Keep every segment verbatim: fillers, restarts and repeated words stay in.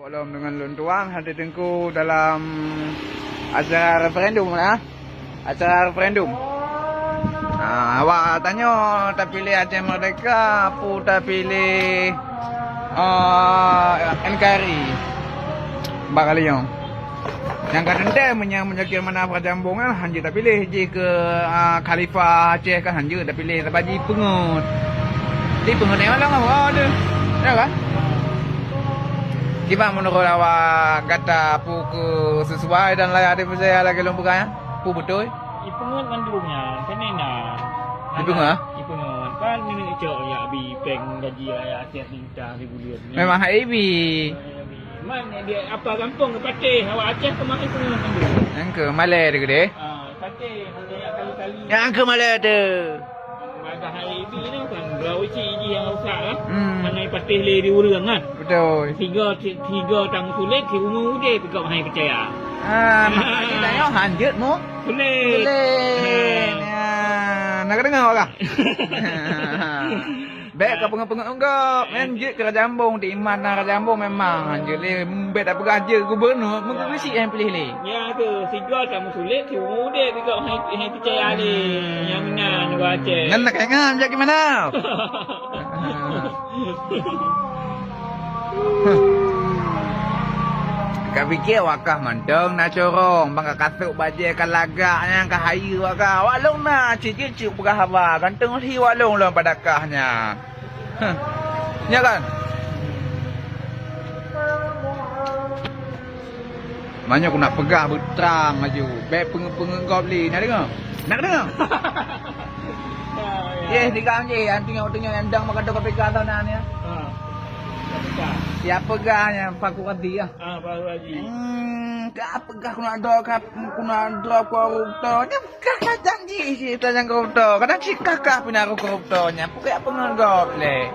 Lom deungon lôn tuan hadir teungku dalam acara referendum lah. Acara referendum. Ah, awak tanyoe tapiléh Aceh Merdeka, peue tapiléh, ah, N K R I. Bak kali nyoe. Nyang ka teuntèe meunyoe, meunyoe keu mana Raja Ambong kan hanjeuet tapiléh jih keu, ah, Khalifah Aceh kan hanjeuet tapiléh, sabab jipeungeut. Jipeungeut nyang lôn apa tu? Ya kan? Kiban meunurot awak gata, peue keu sesuai dan layak dipercaya lagèe lôn peugah nyan? Peue beutôi? Ipeungeut mandum nyan, kan na. Ipeungeut, ah? Ipeungeut. Kan nenek cok ya bi pèng gaji rakyat Aceh ni. Dah di buleuen ni. Memang hai bi. Man dia apa gampông ke Patéh, awak Aceh ke mari pun ngambil. Nyang keu malèe teuh geude. Ah, Patéh, hanya kali-kali. Nyang keu malèe teuh. Maka hari ini ni kan, bau isi ji yang rusak kan. Hmm. Mana Patéh le di urang kan. Betul. Tiga, ti-, tiga tang sulit, si umur udah, tiga mahai percaya. Ah, makanya dah nyoh hanjeuet mu. Sulit. Sulit. Ah. Ya, nak dengar orang. Bèk ka peungeut-peungeut ungkap, men jeuet keu Raja Ambong, di iman na Raja Ambong memang jeuet lé, bèk tapeugah jeuet gubernur, meukeureusi nyang piléh lé. Nyan keuh, sigoe ka meusulet, si udép juga hai, hai picaya lé. Nyang meunan, Abang Aceh. Ngon nak ingat, jak gimana? Ka pike wakah mantong na corong, bang ka kasôk bajèe ka lagak nyang ka hayeue wakah. Wak lôn na cit jeuet cit peugah haba, gantong lhi wak lôn lôn padakah nyan. Huh. Nya kan? Meunyoe ku nak peugah beutrang laju, bèk peungeut-peungeut gob lé. Nak deungoe? Nak deungoe? Ya, ya. Yeh, tiga jih, nyang teungoh-teungoh nyang dong meukato K P K sana ni. Ha. K P K. Siapa peugah nyang Fakhur Razi, ya? Ah, Fakhur Razi. Hmm, ka peugah ku nak droe, ka, ku nak droe koruptor. Nyan kah ka janji si tajang koruptor. Kadang si kah-kah pina koruptor nyan. Pokok apa ngon gob lé.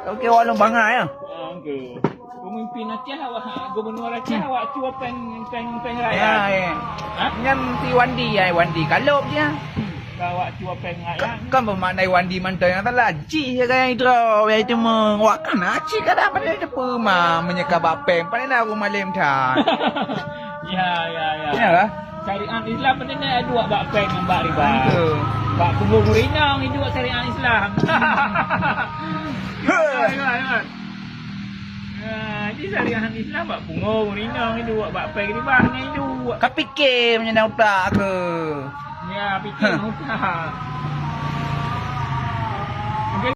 Oke, walau bangai ya. Ah, oke. Pemimpin Aceh awak, gubernur Aceh awak cua peng, peng, peng rakyat. Ya, ya. Ha? Nyan si Wandi, ya, Wandi. Kalau dia. Ka awak cua peng rakyat. Kan bermakna Wandi mantong nyang salah. Cih ya gaya itu, ya itu meng. Wak kan cih kada pada teupeu ma menyeka bak peng. Pada na aku malem tan. Ya, ya, ya. Ya lah. Syariat Islam pada na dua bak peng ngon bak riba. Betul. Bak kubur gurinang itu syariat Islam. Ya, ya, ya. Ah, di syariat Islam bak pungo, rinong iduek, bak pèng riba hana iduek. Ka pike meunyoe na utak ke. Ya, pike na utak.